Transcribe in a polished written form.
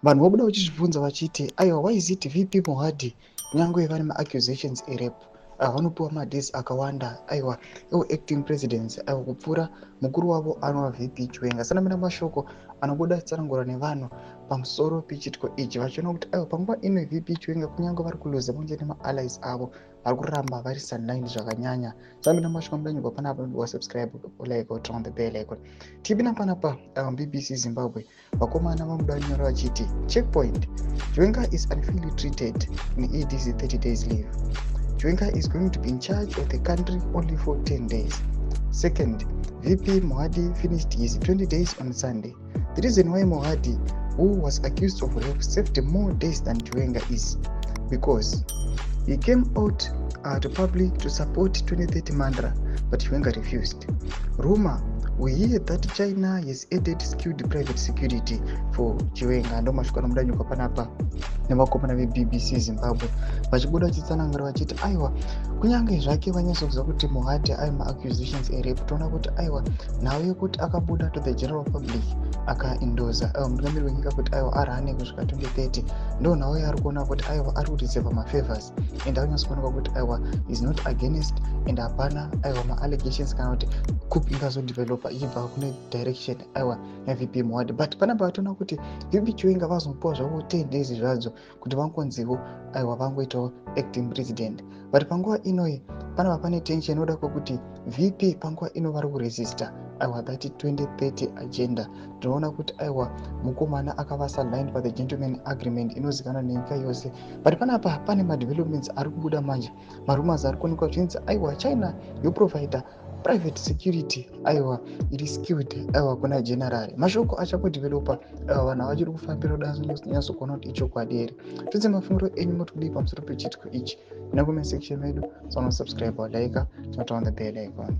Vanhu vobuda vachizvibvunza vachiti, aiwa, why is it VP Mohadi, kunyange vane maaccusations erape, vanopiwa madays akawanda, aiwa, ivo acting presidents, aiwa, kupfuura mukuru wavo anova VP Chiwenga? Sanamina mashoko anobuda tsanangura nevanhu pamusoro pechitiko ichi, vachiona kuti, aiwa, panguva ino VP Chiwenga, kunyange vari kuluza pamwe nemaallies avo, vari kuramba vari sideline zvakanyanya. Sanamina mashoko amudanyirwa panapa, wasubscribe, like, turn on the bell icon. Tipinda panapa, BBC Zimbabwe, vakomana vamuda nyora vachiti, "Checkpoint: Chiwenga is unfairly treated in ED's 30 days leave. Chiwenga is going to be in charge of the country only for 10 days. Second, VP Mohadi finished his 20 days on Sunday. The reason why Mohadi, who was accused of rape, served more days than Chiwenga is because he came out to public to support 2030 mantra, but Chiwenga refused. Rumor: we hear that China has added skilled private security for Chiwenga." Ndo mashoko anomudanyuka panapa nevakomana veBBC Zimbabwe, vachibuda vachitsanangura vachiti, aiwa, kunyange zvake vanyatsokuziva kuti Mohadi ai maaccusations erape, toona kuti, aiwa, nhau yekuti akabuda to the general public akaendorsa, aiwa, mutungamiri wenyika kuti, aiwa, arane kusvika 2030, ndo nhau yaari kuona kuti, aiwa, ari kureceiva mafavors and anyatsokuonekwa kuti, aiwa, is not against and hapana, aiwa, maallegations kana kuti coup ingazodevelopa ichibva kune direction, aiwa, yaVP Mohadi. But panapa vatoona kuti VP Chiwenga vazomupiwa zvavo 10 days zvadzo kuti vangonzivo, aiwa, vangoitawo acting president. But panguva inoi panapa pane tension inoda kwekuti VP panguva ino vari kuresista, aiwa, that 2030 agenda. Tinoona kuti, aiwa, mukomana akava sidelined pa the gentleman agreement inozivikanwa nenyika yose. But panapa pane madevelopments ari kubuda manje, marumors ari kuonekwa zvinzi, aiwa, China yoprovida private security, aiwa, iri skilled, aiwa, kuna general. Mashoko achangodevelopa, aiwa, vanhu havachiri kufambira kuda nyatsokuona kuti ichokwadi here. Tudze mafungiro enyu, moti kudii pamusoro pechitiko ichi? Ina comment section medu. Sanosubscribe, like, turn on the bell icon.